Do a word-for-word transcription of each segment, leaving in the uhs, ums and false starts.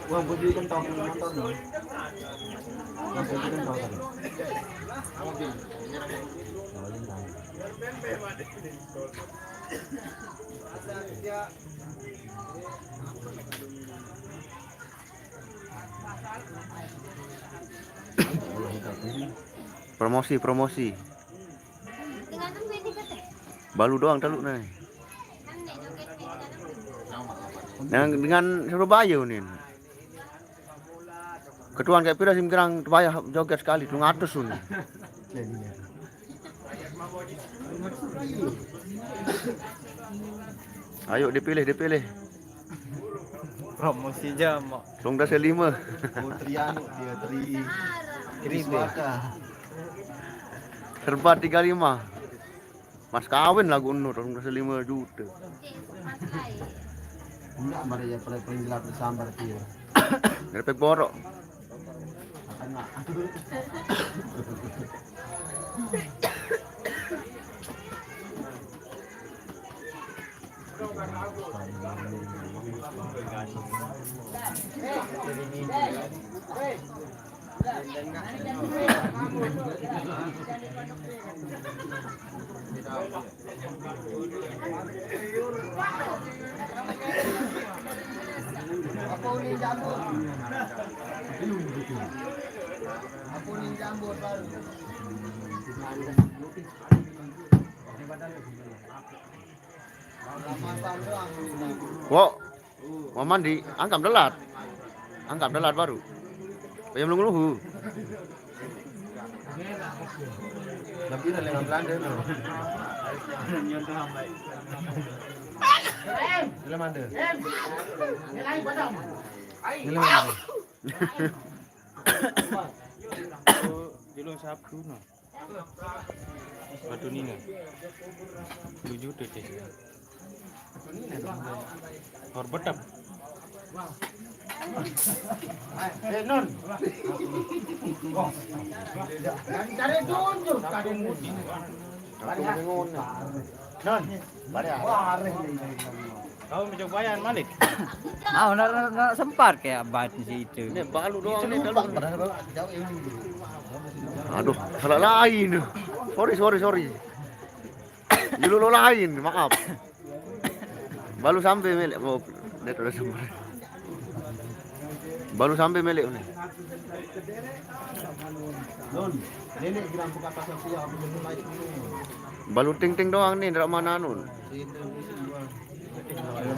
Wah, baju kentok motor no. Wah, baju kentok tadi. Promosi, promosi. Balu doang teluk nih. Yang dengan Surabaya nih. Ketuan kayak pira sim kerang tebaya joget sekali, telung atus sun. Ayo dipilih, dipilih. Promosi jam, Mak. Telung dasa lima. Putri anu, dia Tri. Tri Swaka. Serba tiga lima. Mas kawin lagu eno, telung dasa lima juta. Enggak, mari ya, paling, paling gelap di sambar dia. Ngepek borok. Makan, Mak. Wo, mau mandi, angkam delat. Angkam delat baru. Payam nunggu luhu. Tapi dah lewat Belanda tu. Belanda. Belanda. Dulu Sabtu no. Batu Nina. Tujuh tetes. Horbetep. Eh, non. Cari tunjuk, cari mudik. Non. Balik. Kau mencoba yang Malik. Mau nak, nak, nak sempat kayak bat di situ. Ini balu doang nih dalam. Aduh, salah lain. Sorry, sorry, sorry. Dulu lo lain, maaf. Balu sampai melek, oh, dia terus sampai. Balu sampai melek ni. Balu ting-ting doang ni, dari mana nun?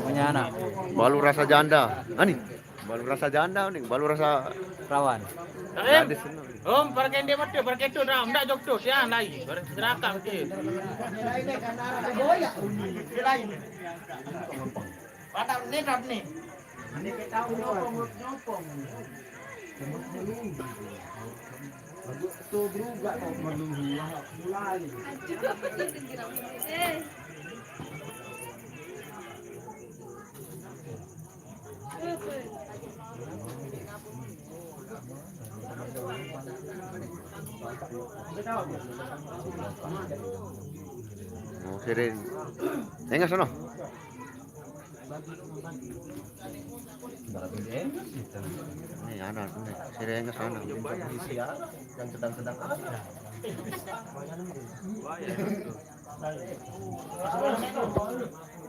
Punya anak. Balu rasa janda. Ani. Balu rasa janda ni, balu rasa perawan. Gadis ni. Om, pakai dia mata, pakai tu dah, ndak jok tu, dia lain. Baru serakam tu. Pada ni dah ni. Ini kita tahu nyopong, nyopong. Lagu tu berubah kau perlu mulai. Eh. Oh, sering. Enggak sono. Ini anak ini. Sering ke sana. Yang sedang-sedang ada.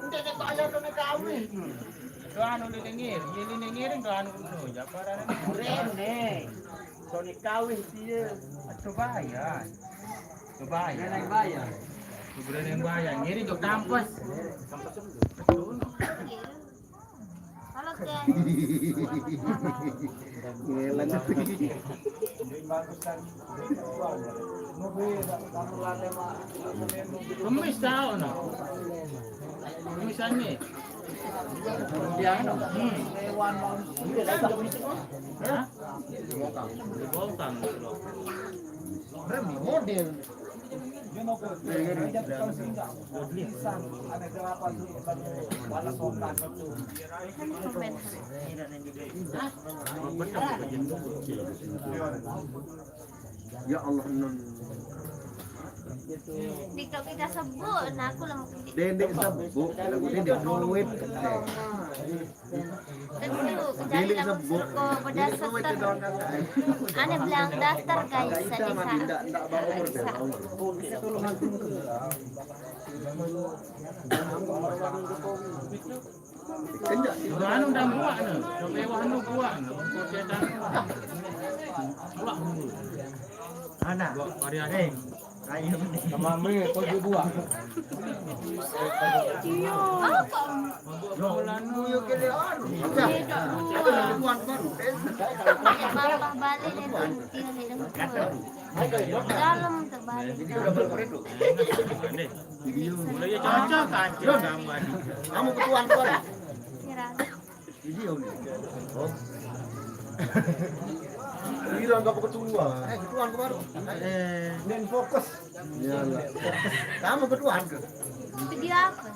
Ndek nek kok ayo kene kawin. Tuh anu li nengir, ye li nengir tuh anu kuno, japaran. Rene. Sone kawin piye? Coba ya. Coba ya. Rene bayar. Coba rene bayar. Ngiri jok kampus. Kampus. Betul. Halo, Ken. Ngelan. Kemis tau no. Kemisan ni. Dia no. Hmm. Hah? Bongkang. Model. Ya Allah, non. Dikau kita sebut, nah aku lah mau. Dendek sebut, lagu dendek duit. Tentu, cari lamun suruh ko beda seter. Ane bilang daftar, guys, sadesa. Sadesa. Anu dah buat ni. Sampai wah nu buat ni. Buat. Anak. Buat variasi. Sama me, kau juga buat. Apa? Bulan nu yo kele anu. Tuan baru. Mama balik ni, tinggal di dalam. Dalam terbalik. Video. Mulai cocok kan. Kamu ketuaan, tuan. Kira. Video ni. Oh. Kira enggak ketua. Eh, ketuaan ke baru. Eh, main fokus. Iyalah. Kamu ketuaan ke? Video apa?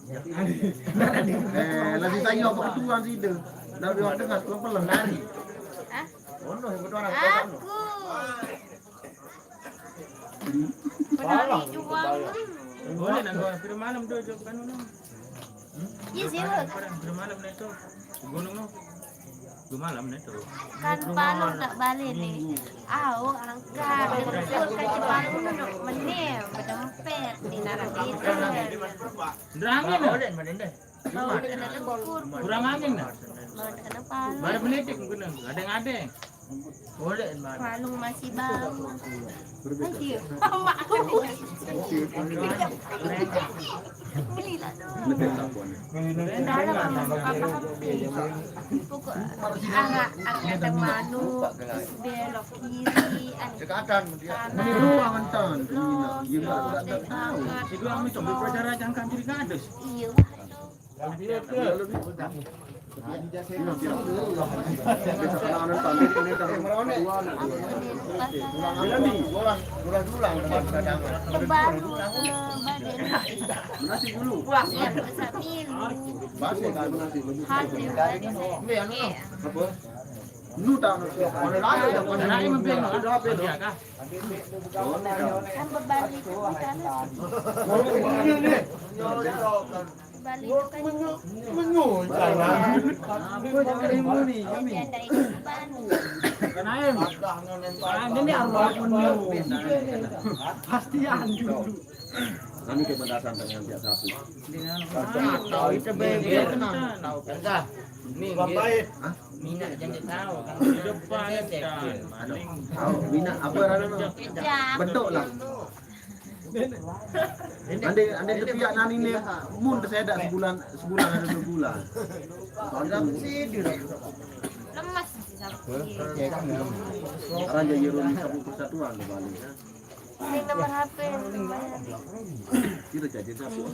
Eh, lagi tanya apa ketuaan sih tu? Dah dia dengar pelan-pelan lari. Hah? Oh, no, yang ketuaan. Aku. Penari juang. Boleh nak gua kira malam tu, jom kan, no. Iya, sih, Bang. Kira malam ni tu. Gunung, no. Dua malam ni tu. Kan palu tak balik ni. Au, angkat. Betul kan, palu nak menir, bedempet di narang itu. Nerangin, no. Kurang angin dah. Baru kena palu. Baru meletik kena. Ada-ada. Boleh, Mak. Palu masih bau. Aduh. Mak. Belilah tu. Dalam apa-apa. Pokok arah, arah ada manuk, belok kiri, ada kanan. Ini ruang entan. Dia tak tahu. Itu kami coba bicara jangka diri gadis. Iya. Apa? Nu tak, nu tak. Mana lain dah, mana lain membeli, ada apa tu? Kan berbalik ke utara. Oh, ini ni. Balik tu kan. Menyu, menyu, jangan. Apa jangan ilmu ni, kami. Kenapa? Ini arwah pun ni. Pastian dulu. Kami ke berdasar dengan pihak sapi. Tahu itu bebek kenal. Tahu kan? Ni, Bapak, eh. Hah? Minat jangan tahu kan. Di depan kan. Tahu. Minat apa, Rana? Bentuk lah. Ande, ande tepiak nani ni mun tersedak sebulan, sebulan ada dua bulan. Kalau sih dia lemas sih sapi. Sekarang jadi rumah sapu persatuan kembali, ya. Ini nomor H P. Kita jadi sapu.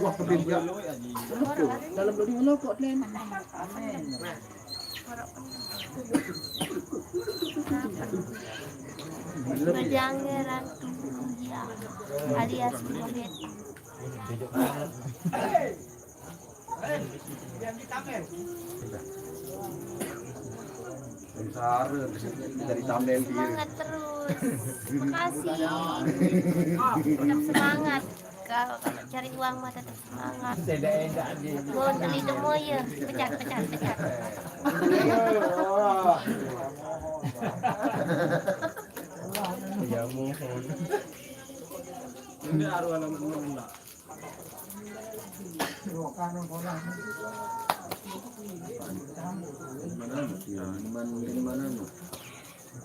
Wah, pedih ya. Dalam beli rokok, Len. Pedangnya Ratu Mulia alias Muhammad. Semangat terus. Makasih. Tetap semangat. Kalau, kalau cari uang mah tetap semangat. Mau beli demo ya, pecat, pecat, pecat. Ya mohon. Ini arwah nama. Mana? Mana? Mana? Mana?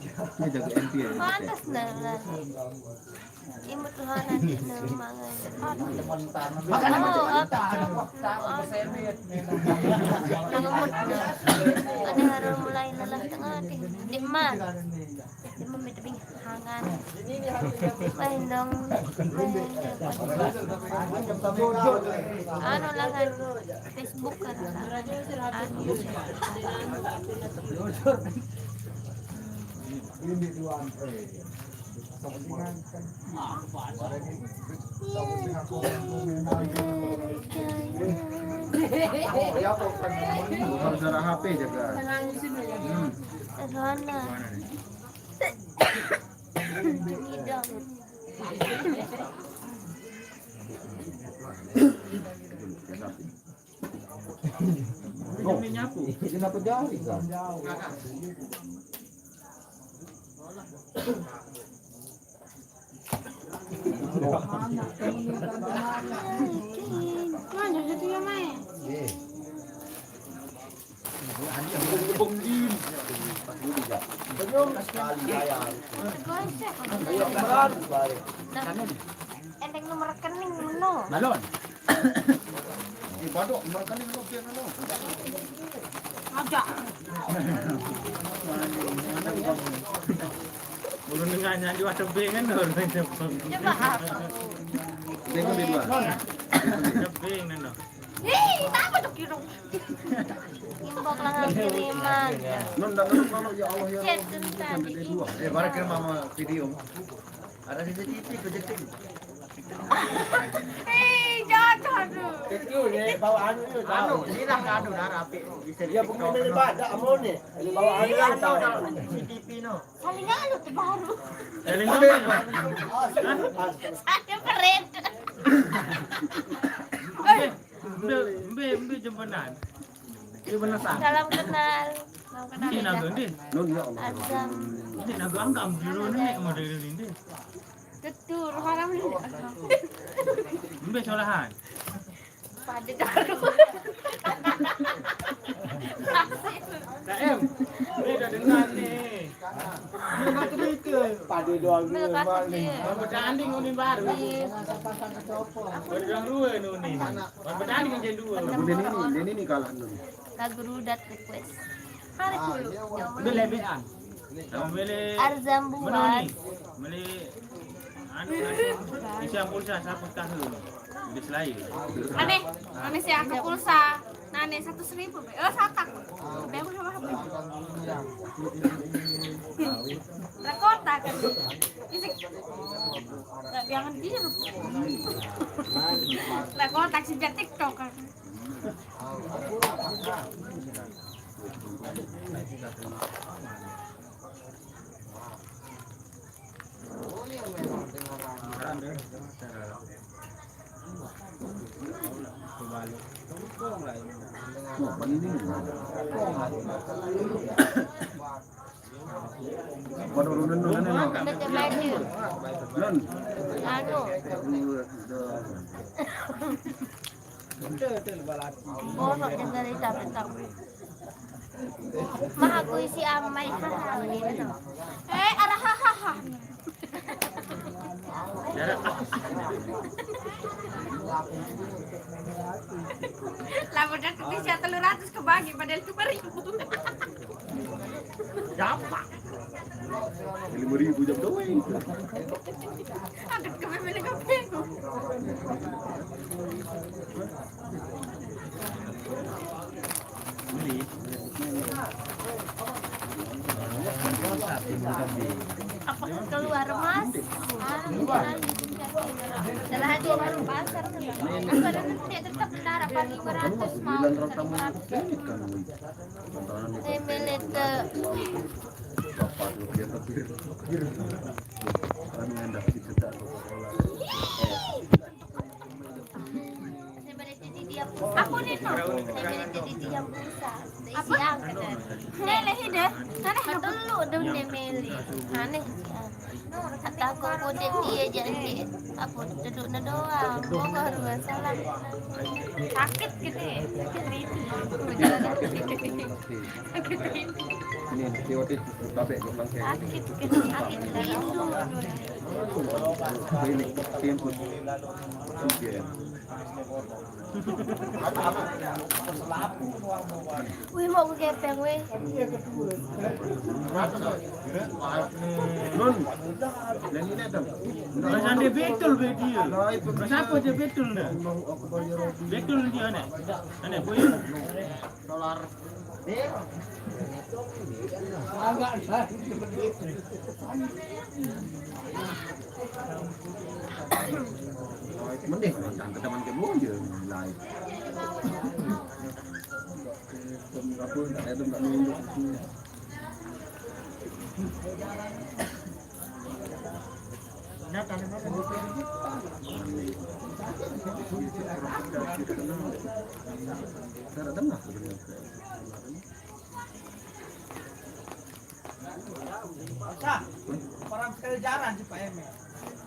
Ini jaga M P ya. Panas dah lah. Imut Tuhan nanti mangan. Makan apa? Oh, apa? Ngemut dah. Ada harus mulai lelah tengah deh. Di mana? Dia memberi tebing hangat. Main dong. Main dong. Anu lah kan Facebook kan. Anu. Gara-gara H P juga. Hmm. Sana. Cuci dong. Ini nyapu. Kenapa jari, kan? Mana itu ya, Mai? Senyum sekali, sayang. Ayo, berat balik. Enteng nomor rekening, no. Balon. Di pondok, nomor rekening lu, Pir, lu. Aja. Belum dengar nyanyi, waduh, pengen, lu. Coba. Dia kan di dua. Pengen, lu. Ih, apa tuh, Kirung? Imbok lengan kiriman. Nun, dan nun, nun, ya Allah, ya Chat Allah. Tentang Sampai di dua. Eh, barang kirim sama video. Ada C C T V, kejeting. Eh, jatuh, aduh. Itu nih, bawa anu nih, anu, tahu. Hilang, anu, darah api. Bisa. Ya, bukan ini, Pak, ada anu nih. Ini bawa anu. Hilang, tahu, tahu. C C T V, no. Paling anu tuh baru. Paling anu. Saya keren. Eh, mbe, mbe, mbe jembenan. Iya bener, Sang. Salam kenal. Salam kenal. Ini naga, ini. Nun, ya Allah. Azam. Ini naga anggam, di rumah ini model ini. Betul, haram ini. Mbe solahan. Pada daru. K M, ini udah dengar nih. Ini batu itu. Pade doang dulu, Mak, nih. Bang Bedanding unin baru. Iya. Bang Bedanding unin. Bang Bedanding yang jadi dua. Bang Bedanding ini, dia ini kalah nun. Lagu Rudat request. Hari dulu. Udah lebean. Kamu beli Arzam Buas. Mana ni? Beli anu, anu. Isi pulsa siapa tahu. Udah selain. Aneh, aneh sih angka pulsa. Nah, nih satu seribu, be. Eh, satak. Be, aku sama apa? Lah kota kan. Isi. Lah, jangan biru. Lah kota sejak TikTok kan. Pada urunan nun, nun, nun. Betul, maju. Nun. Anu. Borok dengan hitam-hitam. Mah aku isi amai, hahaha, gitu. Eh, arah hahaha. Lah, udah bisa telur ratus kebagi, padahal cuma ribu. Gampang. Lima ribu jam doang. Aduh, kami beli kopi. Apa keluar, Mas? Anu, salah aja orang pasar. Aku ada nanti tetap nara pagi lima ratus mau. Saya beli ke Aku ni no. Apa? Lele hide. Sana hide. Dulu dulu dia meli. Aneh. Kata aku kudik dia jadi. Aku duduk na doang. Bogor, salam. Sakit gitu ya. Sakit itu. Ini, dia waktu itu, babek gue pakai. Sakit gitu. Sakit itu. Ini, timpus. Iya. Wih, mau gue gepeng, wih. Nun, yang ini ada. Mas Andi betul be dia. Mas apa dia betul dah? Betul dia, aneh. Aneh, boy. Solar. Mending teman ke Boyong lain. Apa, tak ada, tak nunduk.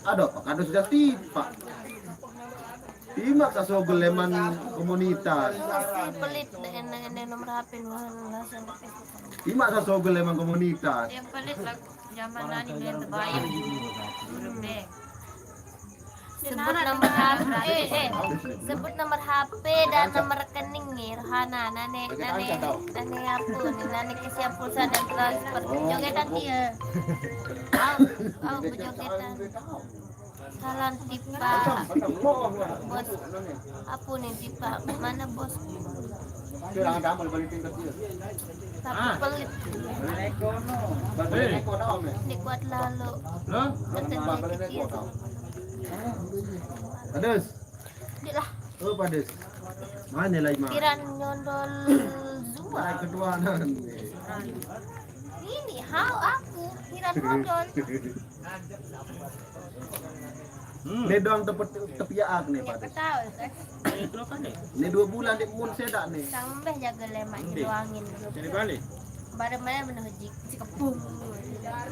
Ada Pak Kadus Jati, Pak. Imak sasogel leman komunitas. Si pelit deh, nang nomor H P nu langsung. Imak sasogel leman komunitas. Yang pelit lah, zaman nani dia terbayar. Sebut nomor H P, eh, eh. Sebut nomor H P dan nomor rekening nih, Rohana, nane, nane, nane apa nih, nane kesiap pulsa dan transfer. Jogetan dia. Au, au, bejogetan. Salam tipa bos. Apa nih tipa? Mana bos? Tapi pelit. Ini kuat lalu. Kata dia kecil. Pedes. Dia lah. Oh, pedes. Mana lagi, Mak? Kiran nyondol zua. Naik kedua, nah. Ini hau aku, Kiran nyondol. Hmm. Ini doang tepi, tepiak nih, Pak. Tahu, kan? Ini dua bulan di mun sedak nih. Tambah jaga lemak di angin. Jadi balik. Baru mana benar jik, jik kepung.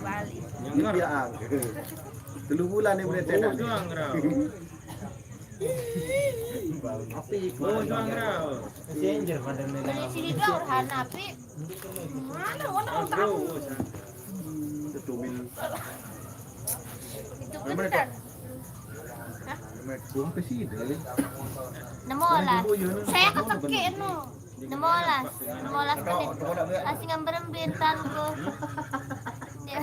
Balik. Tepiak. Telu bulan nih mulai sedak nih. Doang, Rau. Api. Oh, doang, Rau. Beli sini doang, Rohana, api. Mana, mana tahu? Itu bentar. Hah? Nemu olas. Saya ketekek no. Nemu olas. Nemu olas menit. Asing ngamberin bintangku. Dia.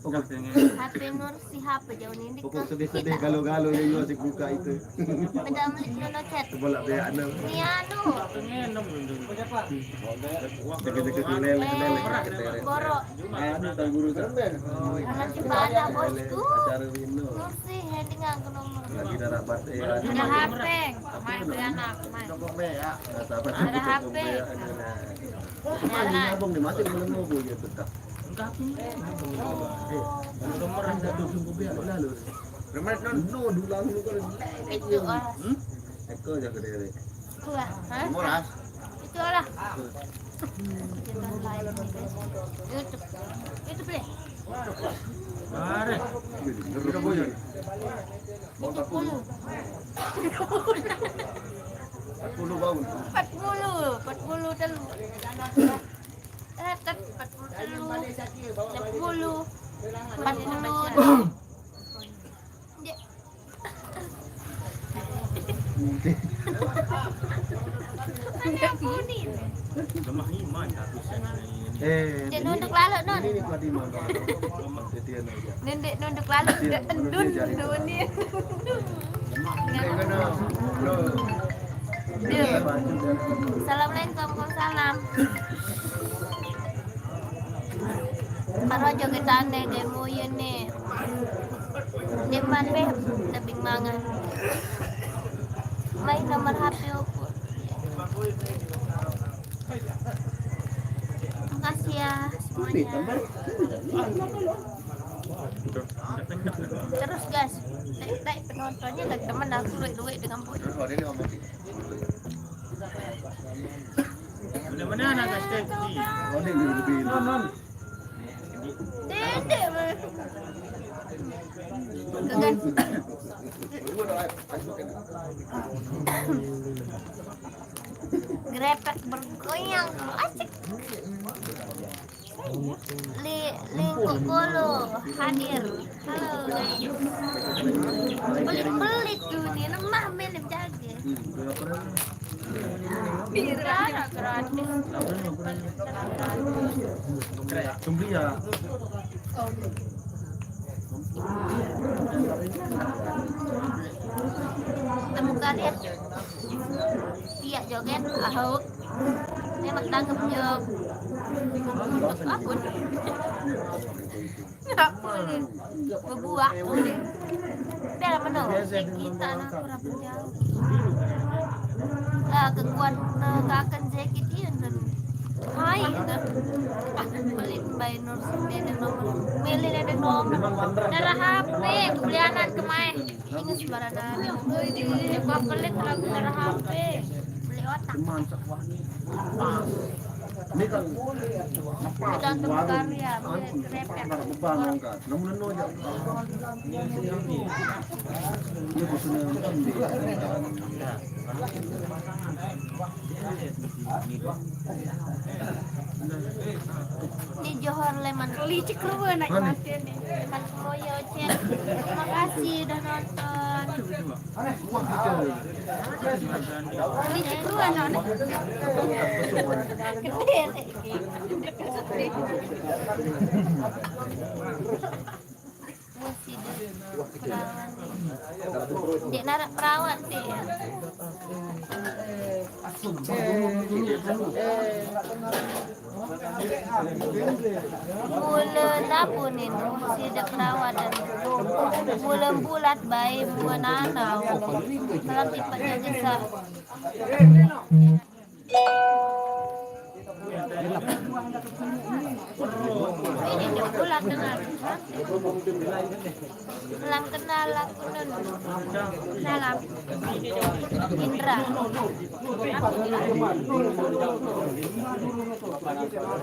H P Nur si H P jauh ini. Pokok sedih-sedih, galau-galau ya, yo, si buka itu. Beda melit nono chat. Bolak beak no. Ni anu. Deket-deket lelek, lelek, keteret. Borok. Anu, tak guru kan. Anak si pada bosku. Acara Wino. Nur si heading aku nomor. Lagi darat batik. Ada H P. Main beranak, main. Ada H P. Mana? Abang ni masih belum mau ya tetap. Itu, ah. Eko jaga diri. Kuah, ha? Moras. Itu lah. YouTube. YouTube deh. Mari. Itu puluh. Empat puluh bau. Empat puluh, empat puluh telu. Eh, kan empat puluh telu, enam puluh, empat puluh. Dia. Lemah iman, tapi saya ini. Eh, dia nunduk lalu, Nun. Ini Pak Diman. Nunduk, nunduk lalu, dia tendun, tendun dia. Assalamualaikum, waalaikumsalam. Karo jogetane ge muyen ne. Depan be tebing mangan. Mai nomor H P opo? Makasih ya semuanya. Terus guys, penontonnya gak temen aku duit-duit dengan boy. Mana-mana nak step ni. Dede, Grepek bergoyang, asik. Li, Lingkuk Kolo hadir. Halo, guys. Pelit-pelit tuh nih, lemah men jaga. Pira gratis. Semblia. Temu kalian. Iya, joget, ahok. Ini mak tangkep jog. Untuk akun. Enggak boleh. Bebuak boleh. Biar apa dong? Kita anak kurang jauh. Lah, kekuatan, eh, kakan Zeki dia dulu. Ai, gitu. Ah, beli Mbak Nur, dia ada nomor. Milih ada nomor. Darah H P, beli anak kemae. Ingat sembarang. Dia pelit lagu darah H P. Beli otak. Ini kan tergantung karya, beli repet. Beban angkat. Namun no aja. Ini khususnya. Di Johor Leman. Licik lu anak mati nih. Leman Koyo, Cek. Terima kasih udah nonton. Licik lu anak. Gede. Wah, si Dek perawan nih. Dek narak perawan sih. Mula labu nih, si Dek perawan dan mula bulat bae, mula nanau. Dalam tipe kisah. Ini dia pula kenal. Salam kenal aku Nun. Salam. Indra.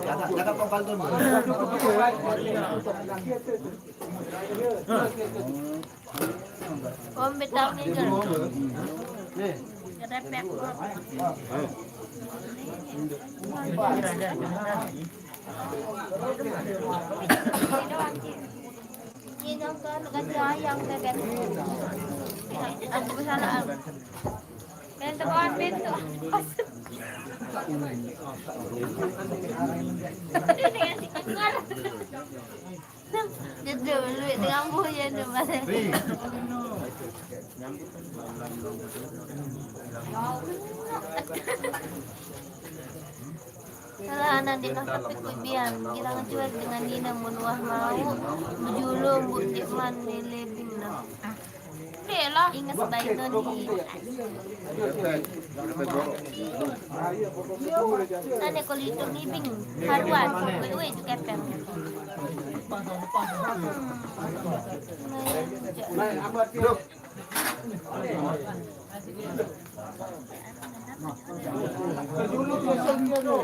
Jaga, jaga vokal tuh. Om betang ni je. Repek. Ini nonton kasih ayam bebek. Aku kesana. Dan tekan pintu. Dia dulu dengan buaya tu, Mas. Salah anak di nang tapi ku biar. Kita ngecuek dengan Nina mun wah mau bejulung bu di man ni lebing nah. Dek lah. Ingat sebaik ni. Tane kalau itu ni bing haruan. Wei wei tu kepeng. Hmm. Lumayan juga.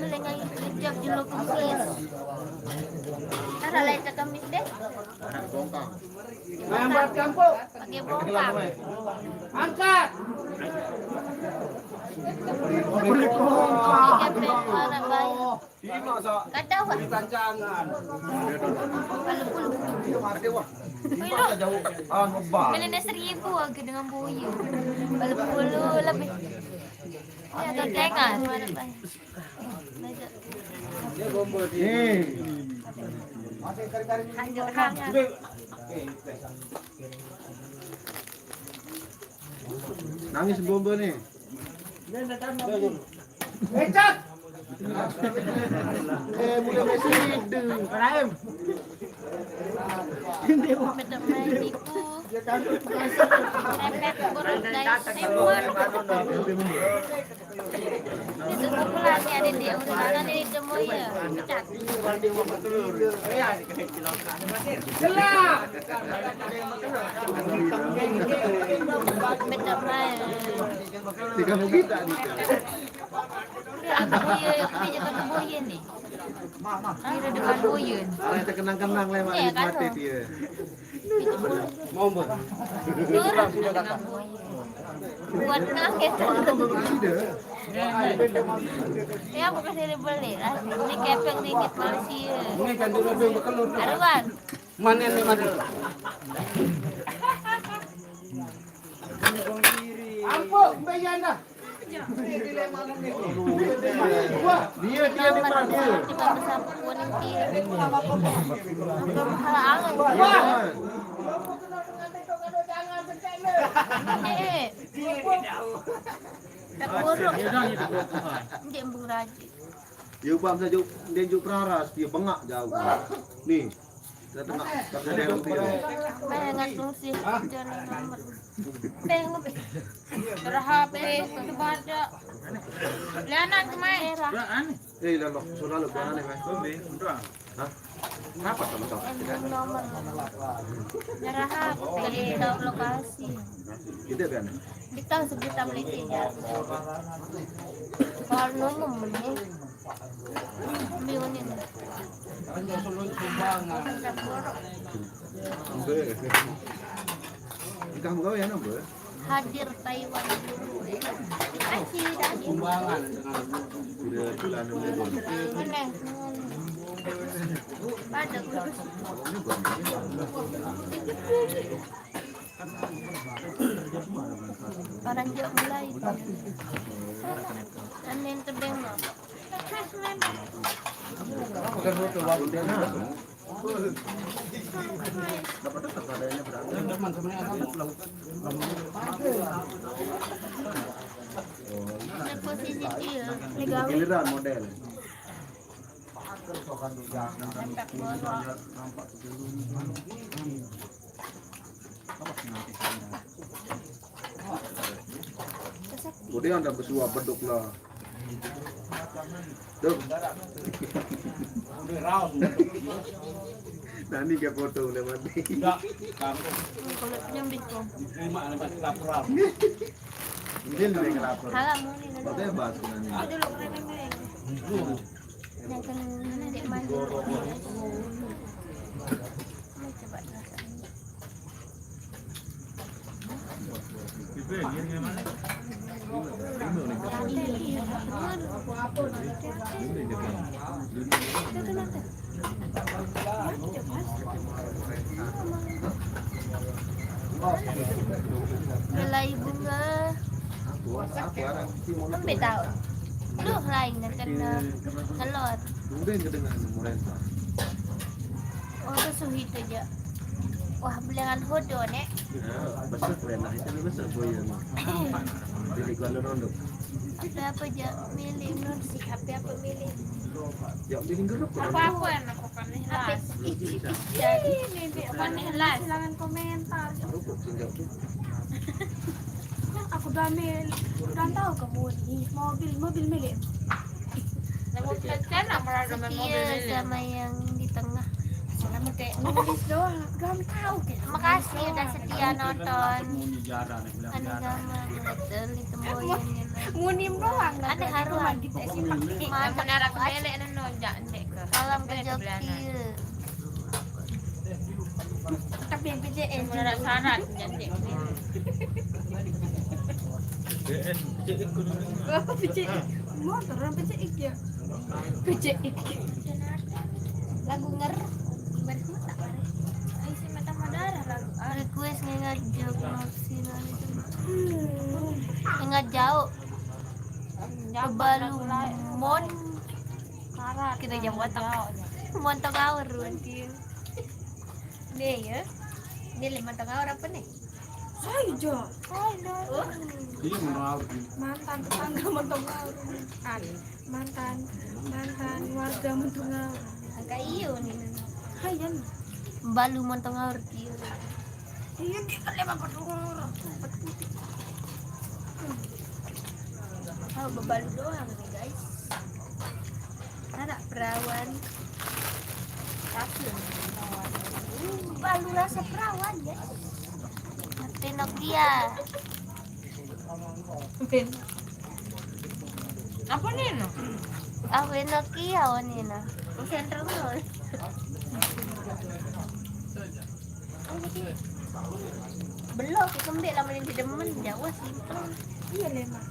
Melengah hijab dulu kemis. Cara lain ke kemis deh. Lambat kampung. Pakai bongkar. Angkat. Pakai bongkar, anak baik. Kata wah. Tancangan. Kalau puluh. Ada wah. Puluh. Ah, ngebang. Kalau nak seribu aja dengan boya. Kalau puluh lebih. Ya, tak tengah. Mana, Bang? Dia gombol dia. Nangis gombol ni. Pecat. Eh, mulai mesej. Ibrahim. Dia tangkap tukang. Repet buruk, guys. Itu pukulannya ada di urutannya di Demoya. Pecat. Jelas. Pecat, Bray. Tiga mau kita nih. Iya, Demoya, iya, jangan Demoya nih. Kira dengan Boya. Kalau kita kenang-kenang lewat. Iya, kan? Mati dia. Mau, Bu? Turun dengan Boya. Buat nangis. Sudah. Ya, aku kasih dibeli lah. Ini kepeng ringgit Malaysia. Ini kan dulu yang berkelur. Aruan. Mana ni mati? Ampun, bayar dah. Dia, dia, dia, dia. Eh, eh. Tak buruk. Dia buruk aja. Dia ubah masa juk, dia juk peraras, dia bengak jauh. Ni. Dah tengah, dah tengah dalam dia. Pengen ngusih. Jangan nomor. Pengen. Terhapis, kepada. Lah, anak kemarin. Merah. Lah, aneh. Eh, lah, lo, sudah lo, aneh, Mas. Belum, belum. Hah? Kenapa sama-sama? Nomor. Merah apa? Jadi tahu lokasi. Tidak kan? Di tahu sebutan itu ya. Kalau nomor ini. Ambil ini. Ambil. Kamu kau ya, nomor? Hadir Taiwan dulu. Kasih, kasih. Sumbangan. Sudah bulan dulu. Mana? Pada. Orang jauh mulai. Aneh tebeng, no. Bukan foto waktu dia, nah. Ada posisi dia. Giliran model. Kemudian ada kesuap beduk lah. Tuh. Nani ke foto udah mati. Enggak, kamu. Kalau nyambit kok. Terima anak lapar. Ini lebih lapar. Halah, mau nih, udah. Bebas, Nani. Aduh, lo keren, keren. Yang kena dek mandi. Ini coba. Belai bunga. Ambil tahu. Duh, lain kena ngelor. Mungkin kedengaran merentah. Oh, besuh itu je. Wah, bilangan hodo, Nek. Ya, besar keren lah. Itu besar boya, no. Jadi kalau nondok. Apa-apa je milih, non si apa-apa milih. Ya, milih geruk. Apa-apa yang aku kan nih, las. Ini, ini, apa nih, las? Silakan komentar. Geruk, singgah. Aku udah milih, udah tahu kamu nih. Mobil, mobil milih. Setia sama yang di tengah. Nulis doang, belum tahu deh. Makasih udah setia nonton. Aneh gama, betul, ditemboyin. Munim doang. Ada haruan. Mantap. Salam kerja kieu. Tapi yang P C N. Syarat, jadi. P C N, P C N kudu. Oh, P C N. Motor, P C X ya? P C X. Lagu nger. Baris mata, baris. Isi mata darah lagu. Ah, request ngengat jawab nafsi. Ngengat jauh. Balu mon. Kita jam watak. Montong aur, Wan. Nih ya. Ini lima tengah orang apa nih? Saya jo. Saya jo. Iya, menurut aku. Mantan tetangga montong aur. Mantan, mantan warga montong aur. Angka iyo nih. Hai, Jan. Balu montong aur, iyo. Iya, kita lewat montong aur. Empat putih. Oh, bebalu doang nih, guys. Ada perawan. Kasih. Baru rasa perawan, ya. Tapi Nokia. Apa nih, no? Aku Nokia, oh, nih, nah. Sentral, no. Belok, kita ambil lah, mending di demen, jauh, simpel. Iya, lemah.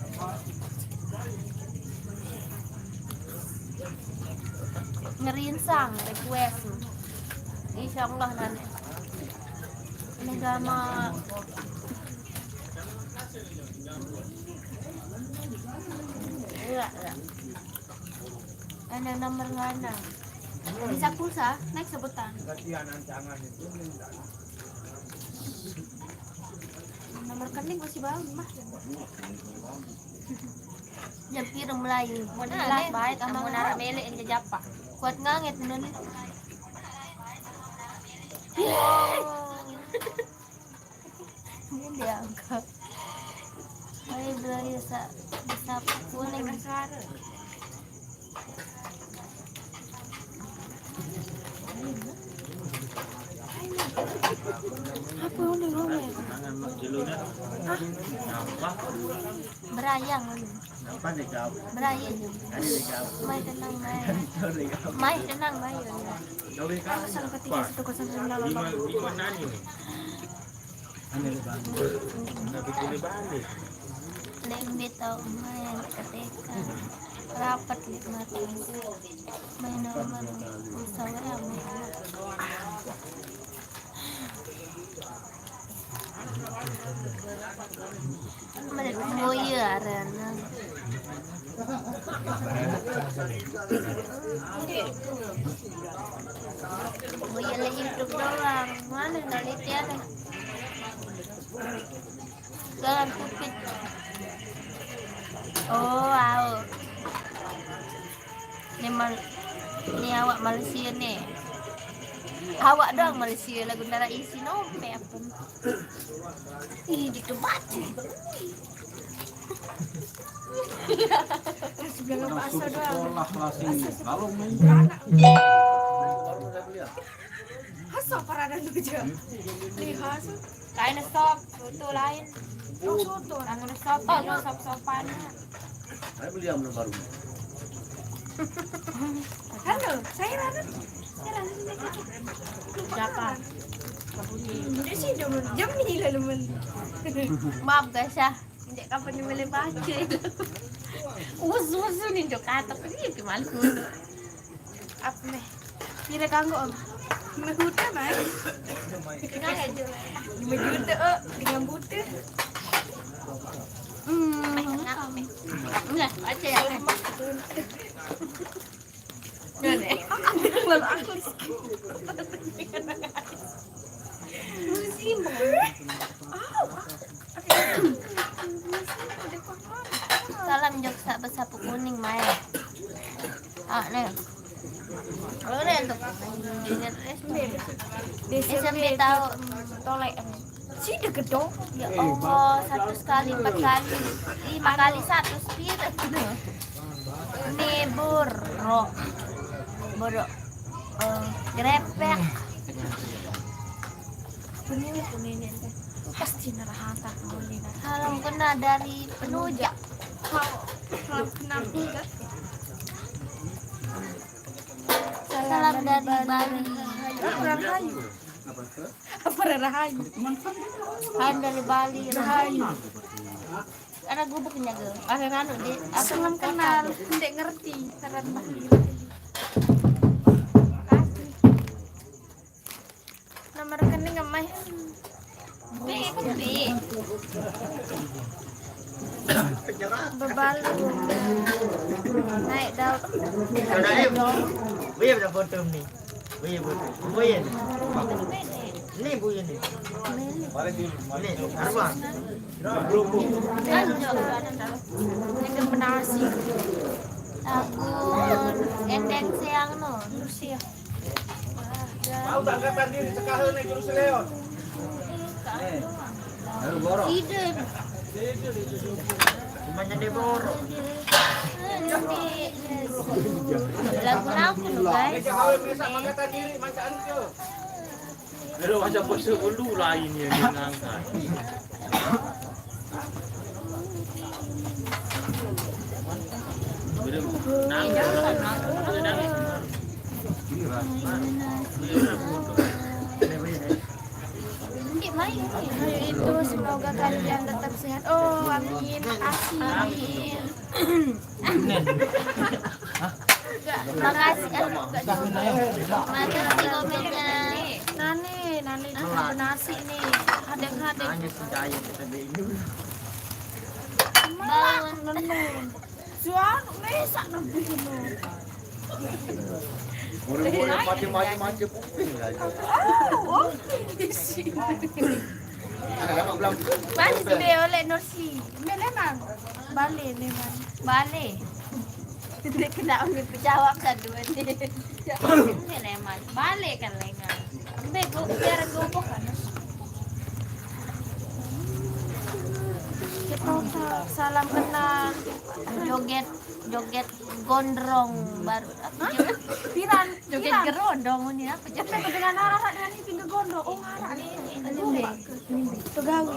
Ngerinsang, request. Insya Allah nanti. Ini gama. Iya, iya. Ada nomor mana? Bisa pulsa, naik sebutan. Nomor rekening masih baru, mah. Jam piro mulai? Mau jelas baik, kamu nara melek yang jejapa. Kuat nganget, nun. Ini diangkat. Ayo, belajar sa-, bisa kuning. Berayang lu. Berayang. Mai tenang, mai. Mai tenang, mai. Kosong ketiga satu kosong sembilan. Lembit tau, mai ketekan. Rapat gitu mata. Mai nomor. Usaha mai. Menurut gue iya, Ren. Gue iya lagi hidup doang. Mana penelitian? Jangan kupit. Oh, wow. Ini mal, ini awak Malaysia nih. Awak doang Malaysia lagu nara isi nompe apa? Ini di tempat. Sebelah Yang pasar suruh doang. Sekolah lah sini. Kalau main anak. Hasok parada tu je. Ni hasok. Lain sop, soto lain. Oh, soto. Anu sop, anu sop-sopan. Saya beli yang baru. Halo, saya Rana. Saya Rana. Siapa? Dia sih jam jam ni lalu men. Maaf guys ya. Cek kapan ni boleh baca. Usu-usu ni jok katak ni ke malu. Apa meh? Kira kanggo om. Lima juta mai. Lima juta oh, dengan buta. Hmm. Enggak, baca ya. Lalu aku. Musim. Salam jok sa besapu kuning mai. Ah, nih. Kalau nih untuk S M P tahu tolek. Si deket dong. Ya Allah, satu sekali empat kali, lima kali satu spirit. Ini buruk. Buruk. Eh, grepek. Ini tuh nenek teh. Pasti nerahata kau ini. Salam kena dari penujak. Kau, kau kenal juga. Salam dari Bali. Rahayu. Apa rahayu? Hai dari Bali, rahayu. Ada gubuk nyaga. Ada anu di. Salam kenal, ndak ngerti. Salam Bali. Nomor rekening ngemai. Bebalu. Naik daun. Wih, ada foto ni. Wih, foto. Wih. Ni Bu ini. Ni arwah. Ini penasi. Aku endeng siang no. Mau tak angkatan diri sekarang ni jurus Leon. Hidup. Rumahnya dia borok. Lagu-lagu no guys. Kalau macam poso dulu lain yang dia angkat. Itu semoga kalian tetap sehat. Oh, amin. Makasih. Makasih. Makasih komennya. Nani, nani nasi nih. Hadeng-hadeng. Bangun. Suan mesak lebih. Orang boleh macam-macam macam kuping lah. Oh, kuping di sini. Pas dia oleh Nursi. Memang. Balik memang. Balik. Dia kena ambil jawab satu ni. Ini memang. Balik kan lengan. Ambil go, biar gobok kan. Salam kenal. Joget, joget gondrong baru. Apa? Piran, joget piran. Gerondong ini apa? Joget dengan arah dengan ini pinggir gondrong. Oh, arah ini. Ini. Pegawe.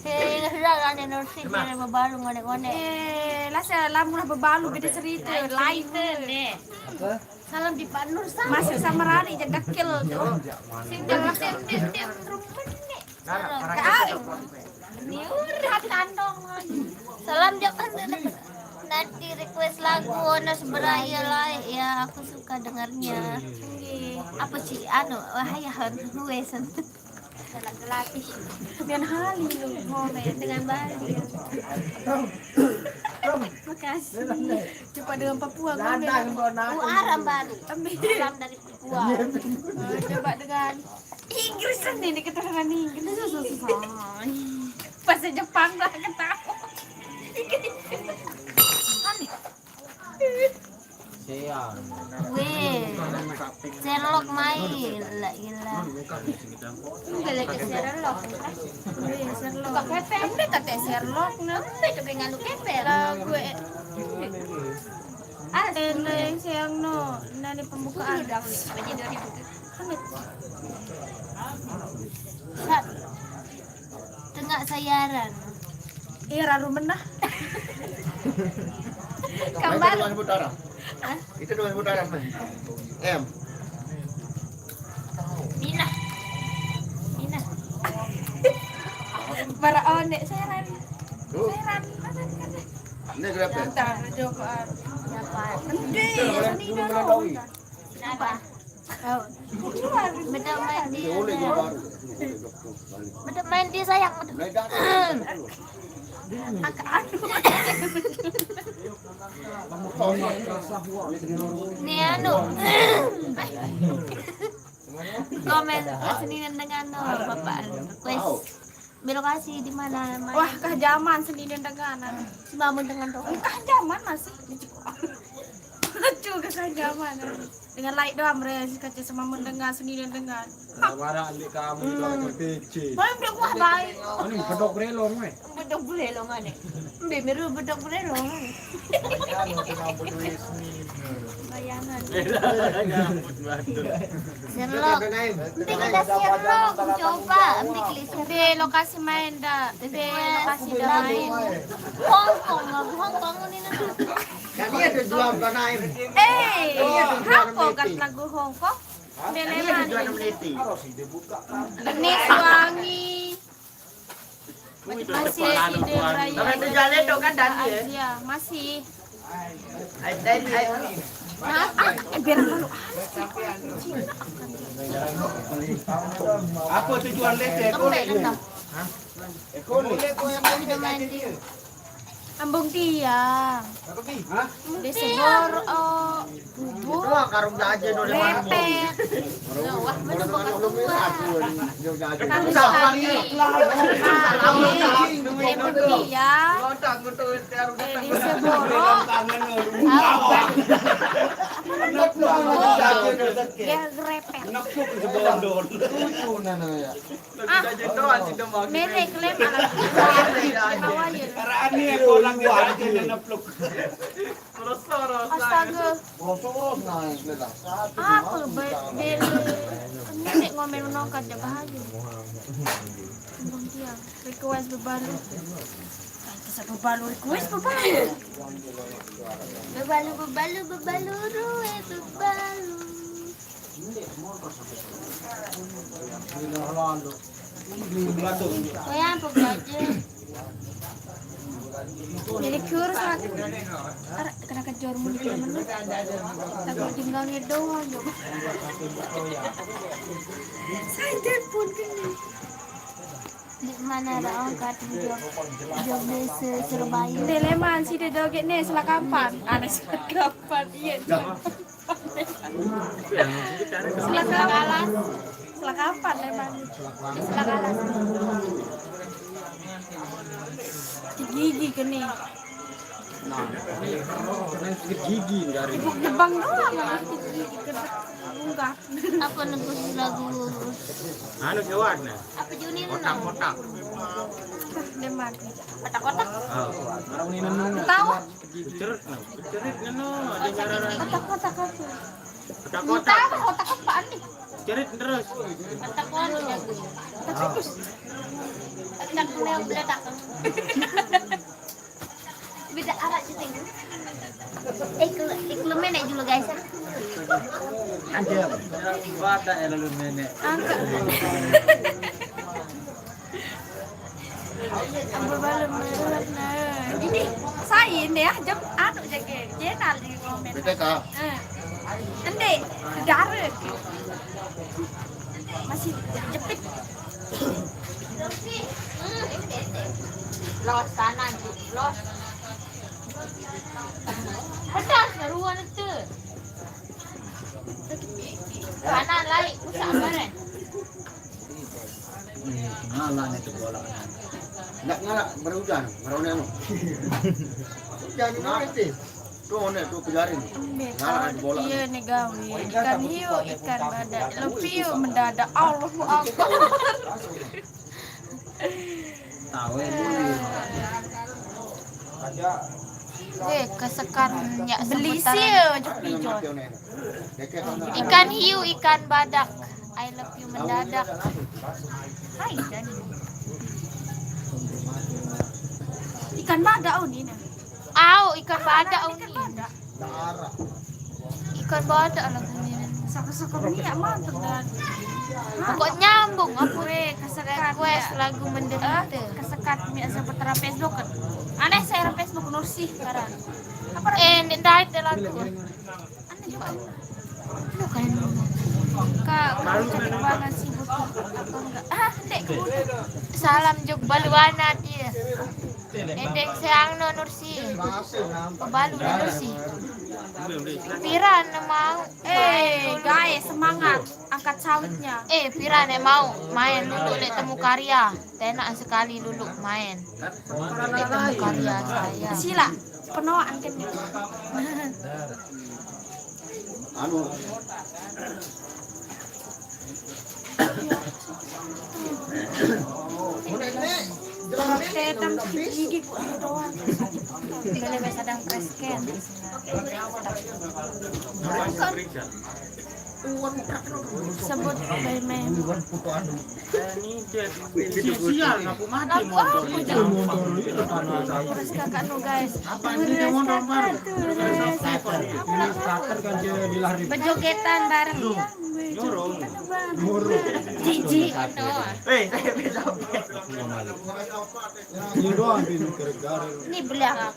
Sing sudah kan energi dari bebalu ngonek-ngonek. Eh, lah saya lamun bebalu beda cerita lain. Apa? Salam di Pak Nur sama. Masih sama Rani, jangan dakil tuh. Sing dakil, tim, tim, tim, rumput nih. Salam. Niur, kantong. Salam, jangan nanti request lagu Onos Beraya lah. Ya, aku suka dengarnya. Apa sih, anu, wahai han, huesen. Salah gelatih. Dan hali lu ngomel dengan Bali. Makasih. Coba dengan Papua ngomel. Aram baru. Ambil. Salam dari Papua. Eh, coba dengan Inggris kan ini, keturunan Inggris. Susah, susah. Bahasa Jepang lah ketawa. Inggris. Aneh. Siang. Weh, Sherlock main. La ilah. Enggak lagi Sherlock. Weh, Sherlock. Enggak kata Sherlock, nah. Enggak ada nganu kepel. Lah, gue. Ah, Teneng siang no. Nani pembukaan. Udah, udah. Apa jadi dua ribu tuh? Amit. Sat. Tengah sayaran. Iya, raru menah. Gambar. Itu dua ribu utara. Hah? Itu dua ribu utara, men. M. Minah. Minah. Para onek seran. Tuh. Seran. Mana, mana? Ini berapa? Bentar, coba. Berapa? Nanti, sini dulu. Kenapa? Bedak main di, bedak main di sayang. Agak aduh. Nih anu. Komen sini dengan no, Bapak. Request. Lokasi di mana, Mai? Wah, kah zaman sendiri dengan. Semamun dengan doang. Kah zaman masih. Lucu kah zaman. Dengan like doang, bre, si kece semamun dengan, sendiri dengan. Marah ambil kamu itu aja P C. Boleh ambil kuah baik. Ini bedok relong, eh. Bedok relong aneh. Ambil miru bedok relong. Bayangan. Sherlock. Nanti kita Sherlock coba ambil klik Sherlock. Di lokasi main dah. Di lokasi dah main. Hong Kong, lagu Hong Kong ini nanti. Kan dia tujuan panain. Eh, Hong Kong kan lagu Hong Kong. Beleman. Ini wangi. Masih di Raya. Tapi itu jalan itu kan tadi ya? Iya, masih. Ai, ai, ai. Nah, ah, eh, biar malu. Apa tujuan les ya? Kempek kena. Hah? Kempek kena. Ambung tiang. Hah? Di Sebor, oh. Bubur. Doang karung jajan udah mabuk. Lepet. Wah, bener bukan gua. Tapi salah nih. Lepet dia. Eh, di Seboro. Apa namanya? Dia grepet. Nepuk di Seboro. Lucu namanya. Ah, merek lem anak. Karena ini orang jajan nepluk. Astaga. Apa be bel ini ngomel nongkat ya bahaya. Bang Tiang, request bebalu. Bisa bebalu, request bebalu. Bebalu, bebalu, bebalu, rue, bebalu. Kaya apa belajar? Jadi kurus lah. Arek kena kejor mun temen. Takut tinggalnya doang yo. Saya telepon kena. Di mana ada angkat job, job desa Surabaya. Teleman sih dia joget nih, selakapan. Ada selakapan, iya. Selakapan. Selakapan emang. Selakapan. Gigi kena. Nah, ini kena gigi dari. Ibu Jepang doang lah, gigi kena. Enggak. Apa nunggu lagu? Anu sewat nah. Apa Juni lu? Kotak-kotak. Demak. Kotak-kotak? Oh. Tahu? Cerit nah. Cerit nah. Ada cara. Kotak-kotak apa? Kotak-kotak. Tahu kotak apaan nih? Cerit terus. Kotak-kotak. Kotak-kotak. Kotak meledak. Beda arah syuting. Eh, iklu, iklu menek dulu, guys, ya. Ada. Batak ya lalu menek. Angkat. Ambil balon merah, nah. Ini sain ya, jam anu jaga. Jenal di komen. B T K. Eh. Ende, darah. Masih jepit. Los kanan, los. Pedas seruan itu. Kanan lain, usah kemarin. Ngalah itu bola. Nggak ngalah, berhujan, berhujan. Jangan main sih. Tuh, nek, tuh, pelajarin. Embe, kawan dia ni gawe. Ikan hiu, ikan badak. Lepiu mendadak. Allahu Akbar. Tahu ya, dulu. Eh, kesekan nyak beli sebutan. Sil, juk pijon. Ikan hiu, ikan badak. I love you mendadak. Hai, Dani. Ikan badak, oh, ni nah. Au, ikan badak, au ni. Ikan badak lagu ni. Saka-saka ni ya mantap dah. Pokok nyambung aku. Weh, kesekat request ya. Lagu menderita. Eh, kesekat ni asa putra Facebook kan. Aneh saya Facebook Nursi sekarang. Apa eh, ni dah ada lagu. Aneh juga. Lu kayak Kak, kamu cantik banget sih, butuh apa enggak? Ah, dek, kamu tuh. Salam jog baluana dia. Endeng seangno Nursi. Balu Nursi. Pira ne mau? Eh, guys, semangat. Angkat sawitnya. Eh, pira ne mau main dulu lek temu karya. Tenak sekali dulu main. Lek temu karya saya. Sila, penoan kan. Anu. Tetang gigi ku doang. Ini sedang press can. Sebut by name. Sial, aku mati motor. Terus kakak nu, guys. Apa ini motor baru? Terus. Apa? Bejogetan bareng. Nyuruh. Nyuruh. Jiji. Eh, saya beda. Ini doang, Bin, gara-gara. Ini beli apa?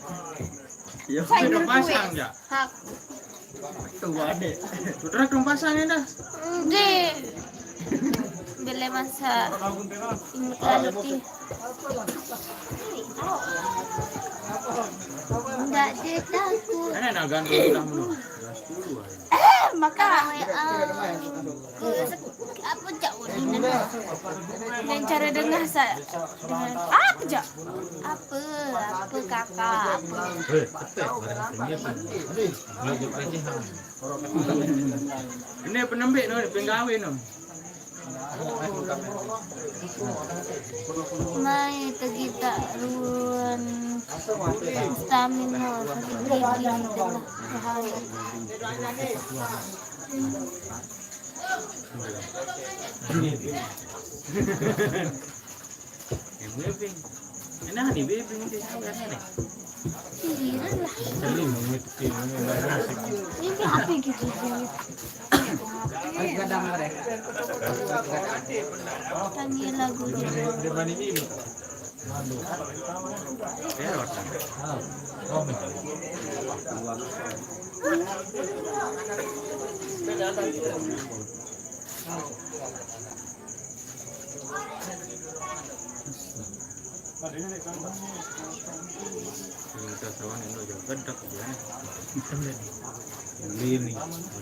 Ya, saya udah pasang ya. Hak. Tuh, adek. Sudah dong pasang ya dah. Nggih. Beli masa ini anu ti. Ndak ditaku. Ana nak gantung sudah menurut. Eh, maka apa jauh ni? Yang cara dengar sa-, apa jauh? Apa, apa kakak, apa? Ini penembik no, penggawe no. Mai tegita ruan stamina sakit gigi ni tengah bahaya. Yang waving. Ini nih waving di sana nih. Pinggiran lah. Ini apa gitu? Tanya lagu. Minta sawan endo jauh gedek dia. Lining,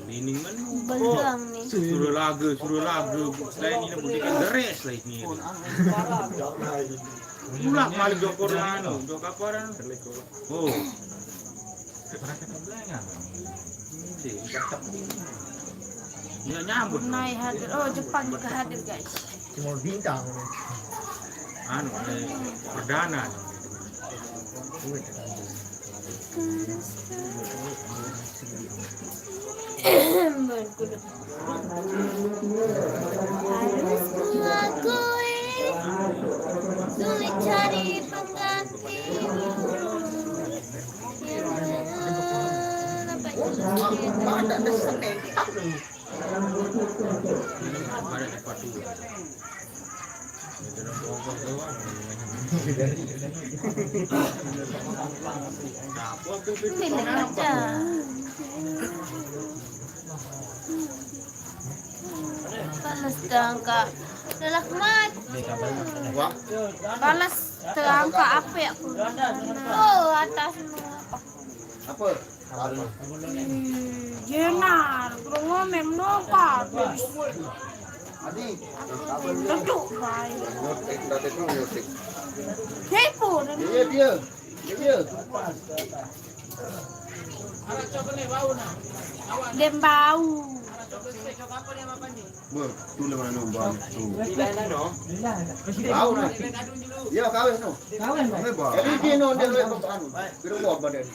lining men. Belang nih. Suruh lagu, suruh lagu. Selain ini budi kan deres lah ini. Ulah malah jokor anu, jok apa orang? Oh. Mereka kebelangan. Ini sih. Dia nyambut. Brunei hadir. Oh, Jepang juga hadir, guys. Timur Bintang. Anu, eh, perdana. Harus kuakui, sulit cari pengganti. Yang mana, apa itu? Mana ada seneng? Ini aja. Balas dong, Kak. Galak mat. Balas dong, Kak, apa ya? Oh, atas. Apa? Apa? Jenar, kurang ngomel nopat. Adi, duduk baik. Nyotik, tadi tu nyotik. Kepo dan dia, dia. Dia, dia. Dem bau. Ber, tu lima nombor tu. Bau nanti. Ya, kawin tu. Kawin, Bang. Jadi dia no dia lebih anu. Kira buat badan.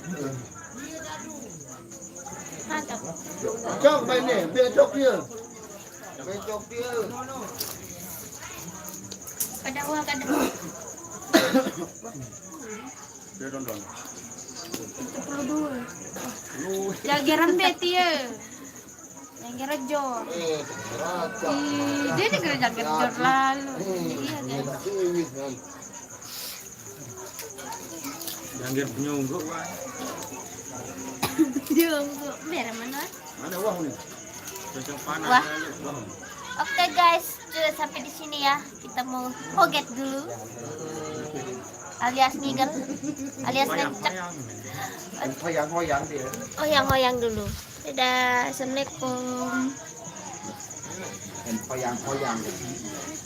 Mantap. Cok main ni, biar cok dia. Main cok dia. Kada wah, kada. Dia tonton. Itu perlu dua. Jaga rembet dia. Yang kira jor. Eh, rata. Ih, dia ni kira jaga jor lalu. Iya, guys. Ini kan. Yang dia penyungguh, Wan. Penyungguh. Biar mana? Mana wah ni? Cocok panas. Wah. Oke, guys, sudah sampai di sini ya. Kita mau hoget dulu. Alias ngigel. Alias ngencek. Hoyang-hoyang dia. Hoyang-hoyang dulu. Dadah, assalamualaikum. Hoyang-hoyang.